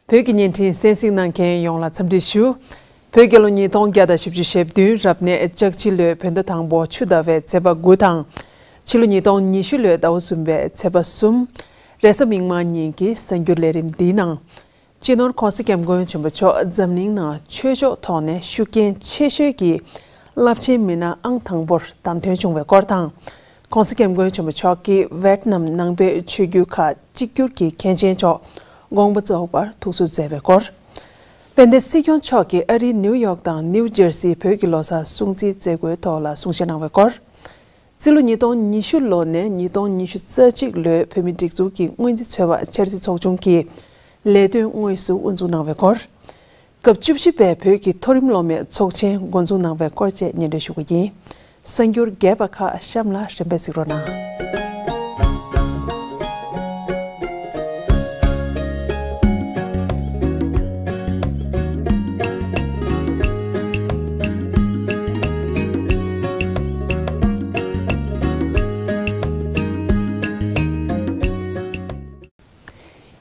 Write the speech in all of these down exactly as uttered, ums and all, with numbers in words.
བོད་ཀྱི་བརྙན་འཕྲིན་གསན་གཟིགས་གནང་མཁན་ཡོངས་ལ་འཚམས་འདྲི་ཞུ། བོད་རྒྱལ་ལོ་ཉིས་སྟོང་བརྒྱ་དང་བཞི་བཅུ་ཞེ་བདུན་རབ་གནས་ལྕགས་བྱི་ལོའི་བོད་ཟླ་དང་པོ་ཆུ་ཟླ་བའི་ཚེས་པ་དགུ་དང་། ཕྱི་ལོ་ཉིས་སྟོང་ཉི་ཤུ་ལོའི་ཟླ་བ་གསུམ་པའི་ཚེས་པ་གསུམ། རེས་གཟའ་མིག་དམར་ཉིན་གྱི་གསར་འགྱུར་ལས་རིམ་འདིའི་ནང་། སྤྱི་ནོར་༧གོང་ས་༧སྐྱབས་མགོན་ཆེན་པོ་མཆོག་འཛམ་གླིང་ནང་ཆོས་ཕྱོགས་ཐོག་ནས་ཤུགས་རྐྱེན་ཆེ་ཤོས་ཀྱི་རླབས་ཆེན་མི་སྣ་ཨང་དང་པོར་བདམས་ཐོན་བྱུང་བའི་སྐོར་དང་། ༸གོང་ས་༧སྐྱབས་མགོན་ཆེན་པོ་མཆོག་གིས་ཝེད་ནམ་ནང་པའི་ཆོས་བརྒྱུད་ཁག་གཅིག་གྱུར་གྱི་མཁན་ཆེན་མཆོག་དགོངས་པ་རྫོགས་པར་ཐུགས་གསོ་མཛད་པའི་སྐོར། དཔལ་ལྡན་སྲིད་སྐྱོང་མཆོག་གིས་ཨ་རིའི་ནིའུ་ཡོག་དང་ནིའུ་ཇར་སིའི་བོད་ཀྱི་ལོ་གསར་སྲུང་བརྩིའི་མཛད་སྒོའི་ཐོག་ལ་གསུང་བཤད་གནང་བའི་སྐོར། རྩིས་ལོ་ཉིས་སྟོང་ཉི་ཤུ་ལོ་ནས་ཉིས་སྟོང་ཉི་ཤུ་རྩ་གཅིག་ལོའི་བོད་མིའི་སྒྲིག་འཛུགས་ཀྱི་སྔོན་རྩིས་ཚོད་དཔག་འཆར་རྩིས་ཚོགས་ཆུང་གི་ལས་དོན་དངོས་སུ་དབུ་འཛུགས་གནང་བའི་སྐོར། སྐབས་བཅུ་བཞི་པའི་བོད་ཀྱི་མཐོ་རིམ་སློབ་མའི་ཚོགས་ཆེན་འགོ་འཛུགས་གནང་བའི་སྐོར་བཅས་སྙན་སྒྲོན་ཞུ་གི་ཡིན། གསར་འགྱུར་རྒྱས་པ་ཁག་གཤམ་ལ་རིམ་པས་གཟིགས་རོགས་གནང་།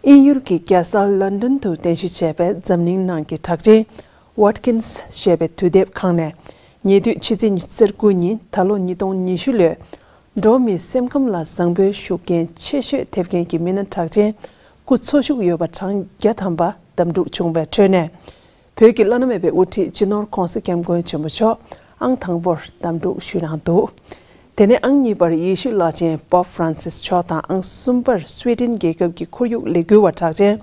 དབྱིན་ཡུལ་གྱི་རྒྱལ་ས་ལོན་ཌོན་དུ་རྟེན་གཞི་བྱས་པའི་འཛམ་གླིང་ནང་གི་གྲགས་ཅན་Watkins་ཞེས་པའི་དུས་དེབ་ཁང་ནས་ཉེ་དུས་ཕྱི་ཚེས་ཉི་ཤུ་རྩ་དགུ་ཉིན་ད་ལོ་ཉིས་སྟོང་ཉི་ཤུ་ལོའི་འགྲོ་བ་མིའི་སེམས་ཁམས་ལ་བཟང་པོའི་ཤུགས་རྐྱེན་ཆེ་ཤོས་ཐེབས་མཁན་གྱི་མི་སྣ་གྲགས་ཅན་སྐུ་འཚོ་བཞུགས་ཡོད་པ་གྲངས་བརྒྱ་ཐམ་པ་བདམས་སྒྲུག་བྱུང་བའི་ཁྲོད་ནས། བོད་ཀྱི་བླ་ན་མེད་པའི་དབུ་ཁྲིད་སྤྱི་ནོར་༧གོང་ས་༧སྐྱབས་མགོན་ཆེན་པོ་མཆོག་ཨང་དང་པོར་བདམས་སྒྲུག་ཞུས་གནང་འདུག་དེ་ནས་ཨང་གཉིས་པར་ཡེ་ཤུའི་བླ་ཆེན་Pope Francis་མཆོག་དང་ཨང་གསུམ་པར་སུའེ་ཏེན་རྒྱལ་ཁབ་ཀྱི་ཁོར་ཡུག་ལས་འགུལ་བ་གྲགས་ཅན་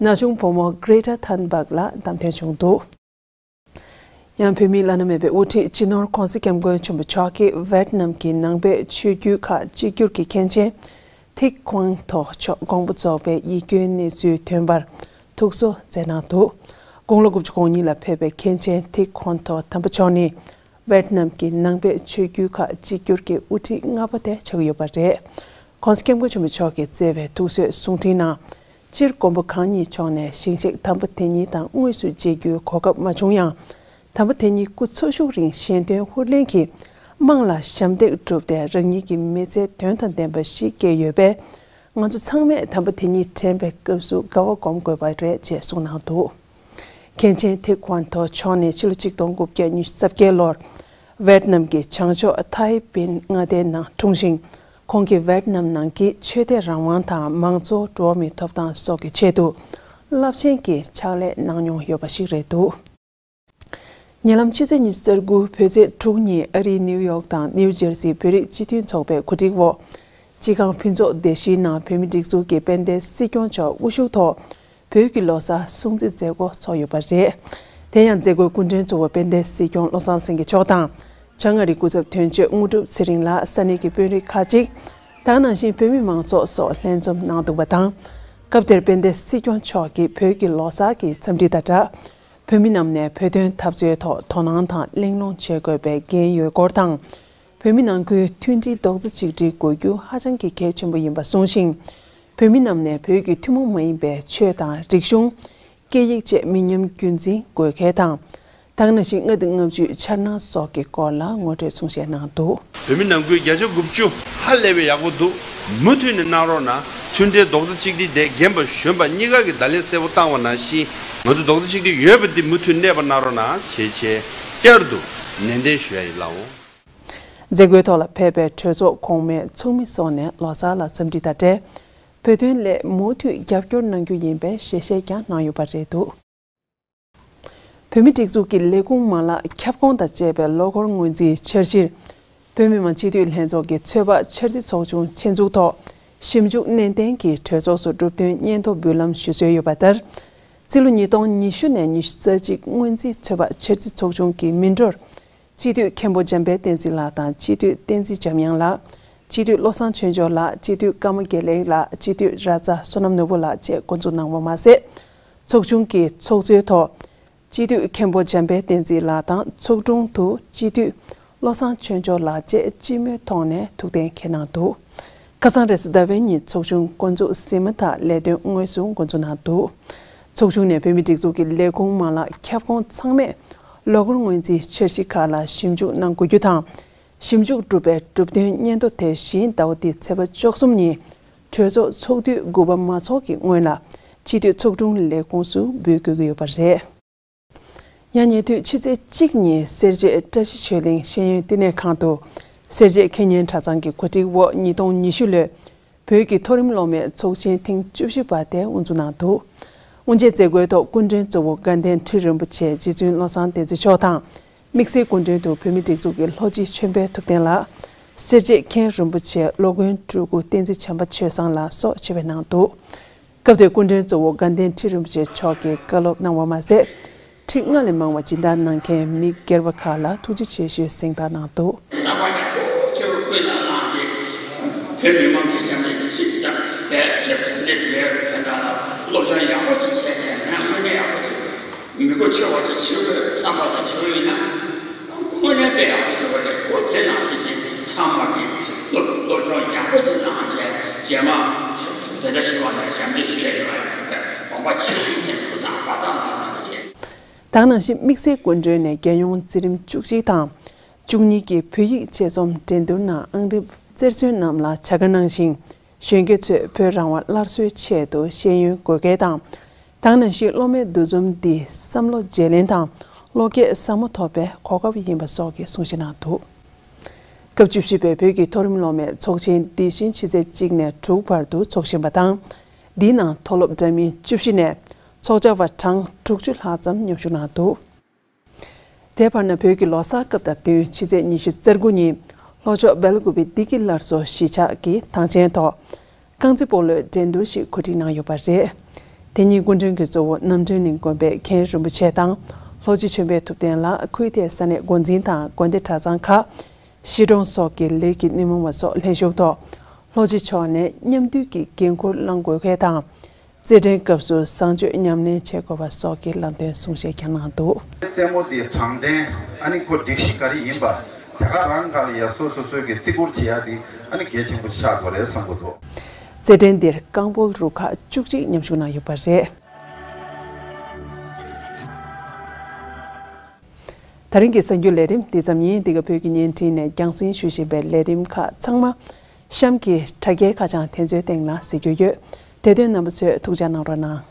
ན་ཆུང་བུ་མོ་Greta Thunberg་ལ་བདམས་ཐོན་བྱུང་འདུག་ཡང་བོད་མིའི་བླ་ན་མེད་པའི་དབུ་ཁྲིད་སྤྱི་ནོར་༧གོང་ས་༧སྐྱབས་མགོན་ཆེན་པོ་མཆོག་གིས་ཝེད་ནམ་གྱི་ནང་པའི་ཆོས་བརྒྱུད་ཁག་གཅིག་གྱུར་གྱི་མཁན་ཆེན་ཐིག་ཁོང་ཐོ་མཆོག་དགོངས་པ་རྫོགས་པའི་ཡིད་སྐྱོའི་གནས་ཚུལ་ཐོན་པར་ཐུགས་གསོ་མཛད་གནང་འདུག་དགུང་ལོ་དགུ་བཅུ་གོ་གཉིས་ལ་ཕེབས་པའི་མཁན་ཆེན་ཐིག་ཁོང་ཐོ་དམ་པ་མཆོག་ནི། ཝེད་ནམ་གྱི་ནང་པའི་ཆོས་བརྒྱུད་ཁག་གཅིག་གྱུར་གྱི་དབུ་ཁྲིད་ལྔ་པ་དེ་ཆགས་ཀྱི་ཡོད་པ་རེད། ༸གོང་ས་༧སྐྱབས་མགོན་ཆེན་པོ་མཆོག་གིས་བསྩལ་བའི་ཐུགས་གསོའི་གསུང་འཕྲིན་ནང་། སྤྱིར་མགོན་པོ་གང་ཉིད་མཆོག་ནས་ཞིང་གཤེགས་དམ་པ་དེ་ཉིད་དང་དངོས་སུ་མཇལ་རྒྱུའི་གོ་སྐབས་མ་བྱུང་ཡང་། དམ་པ་དེ་ཉིད་སྐུ་འཚོ་བཞུགས་རིང་གཞན་དོན་ཧུར་ལེན་གྱིས་དམངས་ལ་ཞབས་འདེགས་བསྒྲུབས་ཏེ་རང་ཉིད་ཀྱི་མི་ཚེ་དོན་དང་ལྡན་པ་ཞིག་སྐྱེལ་ཡོད་པས། ང་ཚོ་ཚང་མས་དམ་པ་དེ་ཉིད་དྲན་པའི་སྐབས་སུ་དགའ་བ་སྒོམ་དགོས་པ་རེད་ཅེས་གསུངས་གནང་འདུག་མཁན་ཆེན་ཐེ་ཁོན་ཐོ་མཆོག་ནི་ཕྱི་ལོ་གཅིག་སྟོང་དགུ་བརྒྱ་ཉི་ཤུ་རྩ་བརྒྱད་ལོར་ཝེད་ནམ་གྱི་བྱང་ཕྱོགས་ཐའེ་པིན་མངའ་སྡེའི་ནང་འཁྲུངས་ཤིང་། ཁོང་གིས་ཝེད་ནམ་ནང་གི་ཆོས་དད་རང་དབང་དང་མང་གཙོ་འགྲོ་བ་མིའི་ཐོབ་ཐང་སོགས་ཀྱི་ཆེད་དུ་རླབས་ཆེན་གྱི་ཕྱག་ལས་གནང་མྱོང་ཡོད་པ་ཞིག་རེད་འདུག་ཉེ་ལམ་ཕྱི་ཚེས་ཉི་ཤུ་རྩ་དགུ་བོད་ཚེས་དྲུག་ཉིན་ཨ་རིའི་ནིའུ་ཡོག་དང་ནིའུ་ཇར་སིའི་བོད་རིགས་སྤྱི་མཐུན་ཚོགས་པའི་གོ་སྒྲིག་འོག་སྤྱི་ཁང་ཕུན་ཚོགས་སྡེ་བཞིའི་ནང་བོད་མིའི་སྒྲིག་འཛུགས་ཀྱི་དཔལ་ལྡན་སྲིད་སྐྱོང་མཆོག་དབུ་བཞུགས་ཐོག་བོད་ཀྱི་ལོ་གསར་སྲུང་བརྩི་མཛད་སྒོ་ཚོགས་ཡོད་པ་རེད། དེ་ཡང་མཛད་སྒོའི་སྐུ་མགྲོན་གཙོ་བོ་དཔལ་ལྡན་སྲིད་སྐྱོང་བློ་བཟང་སེང་གེ་མཆོག་དང་། བྱང་ཨ་རིའི་སྐུ་ཚབ་དོན་གཅོད་དངོས་གྲུབ་ཚེ་རིང་ལགས་ས་གནས་ཀྱི་དཔོན་རིགས་ཁག་ཅིག་དེ་ག་ནང་བཞིན་བོད་མི་མང་ཚོགས་སོགས་ལྷན་འཛོམས་གནང་འདུག་པ་དང་། སྐབས་དེར་དཔལ་ལྡན་སྲིད་སྐྱོང་མཆོག་གིས་བོད་ཀྱི་ལོ་གསར་གྱི་འཚམས་འདྲི་དང་སྦྲགས། བོད་མི་རྣམས་ནས་བོད་དོན་འཐབ་རྩོད་ཐོག་དོ་སྣང་དང་གླེང་སློང་བྱེད་དགོས་པའི་འགན་ཡོད་སྐོར་དང་། བོད་མི་ནང་ཁུལ་མཐུན་སྒྲིལ་རྡོག་རྩ་གཅིག་སྒྲིལ་དགོས་རྒྱུ་ཧ་ཅང་གི་གལ་ཆེན་པོ་ཡིན་པ་གསུངས་ཤིང་། བོད་མི་རྣམས་ནས་བོད་ཀྱི་ཐུན་མོང་མ་ཡིན་པའི་ཆོས་དང་རིག་གཞུང་། སྐད་ཡིག་བཅས་མི་ཉམས་རྒྱུན་འཛིན་དགོས་གལ་དང་། དེ་ག་ནང་བཞིན་ལྔ་བདུན་ལྔ་བཅུའི་འཆར་སྣང་སོགས་ཀྱི་སྐོར་ལ་ངོ་སྤྲོད་གསུང་བཤད་གནང་འདུག་བོད་མི་ནང་ཁུལ་བརྒྱ་ཆ་དགུ་བཅུ་ཧ་ལས་པའི་ཡག་པོ་འདུག་མུ་མཐུད་ནས་གནང་རོགས་གནང་། མཐུན་སྒྲིལ་རྡོག་རྩ་གཅིག་སྒྲིལ་དེ་རྒན་པ་གཞོན་པ་གཉིས་ཀ་གིས་བརྡ་ལན་གསལ་པོ་བཏང་བ་ནང་བཞིན་ང་ཚོ་རྡོག་རྩ་གཅིག་སྒྲིལ་ཡོད་པ་འདི་མུ་མཐུད་གནས་པ་གནང་རོགས་གནང་ཞེས་བྱས་བསྐྱར་དུ་ནན་ཏན་ཞུ་ཡ་ཡིན་ལགས། མཛད་སྒོའི་ཐོག་ལ་ཕེབས་པའི་གྲོས་ཚོགས་གོང་མའི་ཚོགས་མི་སོགས་ནས་ལོ་གསར་ལ་འཚམས་འདྲི་དང་འབྲེལ། བོད་དོན་སླད་མུ་མཐུད་རྒྱབ་སྐྱོར་གནང་རྒྱུ་ཡིན་པའི་ཞལ་བཞེས་ཀྱང་གནང་ཡོད་པ་རེད་འདུག་བོད་མིའི་སྒྲིག་འཛུགས་ཀྱི་ལས་ཁུངས་མ་ལག་ཁྱབ་ཁོངས་དང་བཅས་པའི་ལོ་འཁོར་སྔོན་རྩིས་འཆར་གཞིར། བོད་མི་མང་སྤྱི་འཐུས་ལྷན་ཚོགས་ཀྱི་ཚོད་དཔག་འཆར་རྩིས་ཚོགས་ཆུང་ཆེད་འཛུགས་ཐོག་ཞིབ་འཇུག་ནན་ཏན་གྱིས་གྲོས་ཚོགས་སུ་གྲུབ་དོན་སྙན་ཐོ་འབུལ་ལམ་ཞུ་སྲོལ་ཡོད་པ་ལྟར། རྩིས་ལོ་ཉིས་སྟོང་ཉི་ཤུ་ནས་ཉི་ཤུ་རྩ་གཅིག་སྔོན་རྩིས་ཚོད་དཔག་འཆར་རྩིས་ཚོགས་ཆུང་གི་མི་འགྲོར། སྤྱི་འཐུས་མཁན་པོ་འཇམ་དཔལ་བསྟན་འཛིན་ལགས་དང་སྤྱི་འཐུས་བསྟན་འཛིན་འཇམ་དབྱངས་ལགས། སྤྱི་འཐུས་བློ་བཟང་ཆོས་འབྱོར་ལགས། སྤྱི་འཐུས་ཀརྨ་དགེ་ལེགས་ལགས། སྤྱི་འཐུས་ར་ཙ་བསོད་ནམས་ནོར་བུ་ལགས་བཅས་འགོ་འཛུགས་གནང་བ་མ་ཟད། ཚོགས་ཆུང་གི་ཚོགས་གཙོའི་ཐོག་སྤྱི་འཐུས་མཁན་པོ་འཇམ་དཔལ་བསྟན་འཛིན་ལགས་དང་ཚོགས་དྲུང་དུ་སྤྱི་འཐུས་བློ་བཟང་ཆོས་འབྱོར་ལགས་བཅས་སྤྱི་མོས་ཐོག་ནས་ཐུགས་གཏན་འཁེལ་གནང་འདུག་ཁ་སང་རེས་གཟའ་ཟླ་བའི་ཉིན་ཚོགས་ཆུང་འགོ་འཛུགས་ཟིན་མ་ཐག་ལས་དོན་དངོས་སུ་འགོ་འཛུགས་གནང་འདུག་ཚོགས་ཆུང་ནས་བོད་མིའི་སྒྲིག་འཛུགས་ཀྱི་ལས་ཁུངས་མ་ལག་ཁྱབ་ཁོངས་ཚང་མས་ལོ་འཁོར་སྔོན་རྩིས་འཆར་གཞི་ཁག་ལ་ཞིབ་འཇུག་གནང་དགོས་རྒྱུ་དང་། ཞིབ་འཇུག་གྲུབ་པའི་གྲུབ་དོན་སྙན་ཐོ་དེ་བཞིན་ཟླ་བ་འདིའི་ཚེས་པ་བཅུ་གསུམ་ཉིན་གྲོས་ཚོགས་ཚོགས་དུས་དགུ་པ་མ་ཚོགས་ཀྱི་སྔོན་ལ་ སྤྱི་འཐུས་ཚོགས་དྲུང་ལས་ཁུངས་སུ་འབུལ་དགོས་ཀྱི་ཡོད་པ་རེད། ཡང་ཉེ་དུས་ཕྱི་ཚེས་གཅིག་ཉིན་སེར་བྱེས་བཀྲ་ཤིས་ཆོས་གླིང་ཤེས་ཡོན་བསྟི་གནས་ཁང་དུ་སེར་བྱེས་ཁེ་ཉེན་གྲྭ་ཚང་གི་གོ་སྒྲིག་འོག་ཉིས་སྟོང་ཉི་ཤུ་ལོའི་བོད་ཀྱི་མཐོ་རིམ་སློབ་མའི་ཚོགས་ཆེན་ཐེངས་བཅུ་བཞི་པ་དེ་དབུ་འཛུགས་གནང་འདུག། དབུ་འབྱེད་མཛད་སྒོའི་ཐོག་སྐུ་མགྲོན་གཙོ་བོ་དགའ་ལྡན་ཁྲི་རིན་པོ་ཆེ་རྗེ་བཙུན་བློ་བཟང་བསྟན་འཛིན་མཆོག་དང་། དམིགས་བསལ་སྐུ་མགྲོན་དུ་བོད་མིའི་སྒྲིག་འཛུགས་ཀྱི་ལྷོ་སྤྱི་ཆོས་འཕེལ་ཐུབ་བསྟན་ལགས། སེར་བྱེས་མཁན་རིན་པོ་ཆེ་སློབ་དཔོན་སྤྲུལ་སྐུ་བསྟན་འཛིན་བྱམས་པ་ཆོས་བཟང་ལགས་སོགས་ཆེད་ཕེབས་གནང་འདུག། སྐབས་དེར་སྐུ་མགྲོན་གཙོ་བོ་དགའ་ལྡན་ཁྲི་རིན་པོ་ཆེ་མཆོག་གིས་བཀའ་སློབ་གནང་བ་མ་ཟད། ཁྲི་ལྔ་ལས་མང་བ་སྦྱིན་བདག་གནང་མཁན་མི་སྒེར་བ་ཁག་ལ་ཐུགས་རྗེ་ཆེ་ཞུའི་གཟེངས་རྟགས་གནང་འདུག། བསམ་པ་ཡག་པོ་ཆེ་རུ་བསྐུལ་གནང་གནང་རྗེས། བོད་མི་མང་གིས་བྱམས་བརྩེ་ཞིབ་ཚགས་པའི་ཞབས་ཞུ་ལས་དོན་དེ་འདྲ་ལ་སློབ་སྦྱོང་ཡག་པོ་ཞིག་བྱས་ཏེ་ངས་དངོས་གནས་ཡག་པོ་ཞིག་མི་གོ་ཆེ་བ་ཞིག་ཆེ་བའི་བསམ་པ་དང་བྱེད་ཡུལ་ཡིན་ན། དངོས་གནས་དཔེ་ཡག་པོ་ཞིག་རེད། འོ་དེ་ནང་བཞིན་ཅིག་ཚང་མ་གིས་སློབ་སློབ་སྦྱོང་ཡག་པོ་ཅིག་གནང་བྱས་རྗེས་མ་དེ་འདྲ་ཞུ་བ་ནས་ཞབས་འདེགས་ཞུ་ཡ་ཡོད་པ་ཡིན་པས་དགོངས་པ་ཆེ་ཞུ་ཅན་ཐུགས་དང་བར་ཐག་ལ་གནང་བ་བྱས། དེ་ནང་བཞིན་དམིགས་བསལ་སྐུ་མགྲོན་ནས་རྒྱལ་ཡོངས་འཛིན་རིམ་བཅུ་གཅིག་དང་བཅུ་གཉིས་ཀྱི་བོད་ཡིག་དཔྱད་རྩོམ་འགྲན་བསྡུར་ནང་ཨང་རིམ་རྩེར་སོན་རྣམས་ལ་བྱ་དགའ་གནང་ཞིང་། གཞོན་སྐྱེས་ཚོས་བོད་རང་དབང་སླར་གསོའི་ཆེད་དུ་ཤེས་ཡོན་དགོས་གལ་དང་། དེ་ནང་བཞིན་སློབ་མའི་འདུ་འཛོམས་འདིས་བསམ་བློ་བརྗེ་ལེན་དང་བློ་སྐྱེད་ཟབ་མོ་ཐོབ་པའི་གོ་སྐབས་ཡིན་པ་སོགས་ཀྱི་གསུང་བཤད་གནང་འདུག། སྐབས་བཅུ་བཞི་པའི་བོད་ཀྱི་མཐོ་རིམ་སློབ་མའི་ཚོགས་ཆེན་འདི་བཞིན་ཕྱི་ཚེས་གཅིག་ནས་དྲུག་བར་དུ་འཚོགས་བཞིན་པ་དང་། འདིའི་ནང་མཐོ་སློབ་འདྲ་མིན་བཅུ་བཞི་ནས་ཚོགས་བཅར་བ་གྲངས་དྲུག་ཅུ་ལྷག་ཙམ་མཉམ་ཞུགས་གནང་འདུག། དེ་བར་ན་བོད་ཀྱི་ལོ་གསར་སྐབས་དང་བསྟུན་ཕྱི་ཚེས་ཉི་ཤུ་རྩ་དགུ་ཉིན་ལྷོ་ཕྱོགས་སྦེལ་ཀོབ་བདེ་སྐྱིད་སླར་གསོ་གཞིས་ཆགས་ཀྱི་ཐང་ཆེན་ཐོག་རྐང་རྩེད་སྤོ་ལོའི་འགྲན་བསྡུར་ཞིག་གོ་སྒྲིག་གནང་ཡོད་པ་རེད། དེ་ཉིན་སྐུ་མགྲོན་གྱི་གཙོ་བོ་རྣམ་གྲོལ་གླིང་དགོན་པའི་མཁན་རིན་པོ་ཆེ་དང་ལྷོ་སྤྱི་ཆོས་འཕེལ་ཐུབ་བསྟན་ལགས། ཁུལ་དེའི་ས་གནས་འགོ་འཛིན་དང་དགོན་སྡེ་གྲྭ་ཚང་ཁག་གཞིས་གྲོང་སོགས་ཀྱི་ལས་ཀྱི་སྣེ་མོ་བ་སོགས་ལྷན་ཞུགས་ཐོག་ལྷོ་སྤྱི་ཕྱོགས་ནས་མཉམ་འདུས་ཀྱི་འགན་འཁུར་བླང་དགོས་གལ་དང་། རྩེད་འགྲན་སྐབས་སུ་བཟང་སྤྱོད་ཉམས་ལེན་བྱེད་དགོས་པ་སོགས་ཀྱི་ལམ་སྟོན་གསུང་བཤད་ཀྱང་གནང་འདུག། རྩེད་མོ་དེའི་དྲང་བདེན་ཨ་ནི་ཁོ་སྒྲིག་གཞི་ག་རེ་ཡིན་པ་དེ་ག་རང་ག་ལ་ཡ་སོ་སོ་སོའི་གི་བརྩི་བཀུར་བྱེད་ཡ་དེ་ཨ་ནི་གལ་ཆེན་པོ་ཆགས་དགོས་རེད་བསམ་གྱི་འདུག། རྩེད་འགྲན་འདིར་རྐང་སྤོལ་རུ་ཁག་བཅུ་གཅིག་མཉམ་ཞུགས་གནང་ཡོད་པ་རེད། ད་རིང་གི་གསར་འགྱུར་ལས་རིམ་འདི་ཙམ་ཡིན། འདི་ག་བོད་ཀྱི་བརྙན་འཕྲིན་ནས་རྒྱང་སྲིང་ཞུ་བཞིན་པའི་ལས་རིམ་ཁག་ཚང་མ་གཤམ་གྱི་དྲ་རྒྱའི་ཁ་བྱང་དེ་ཚོའི་སྟེང་ལ་གཟིགས་རྒྱུ་ཡོད། དེ་དོན་རྣམ་པ་ཚོས་ཐུགས་ཅག་གནང་རོགས་གནང་།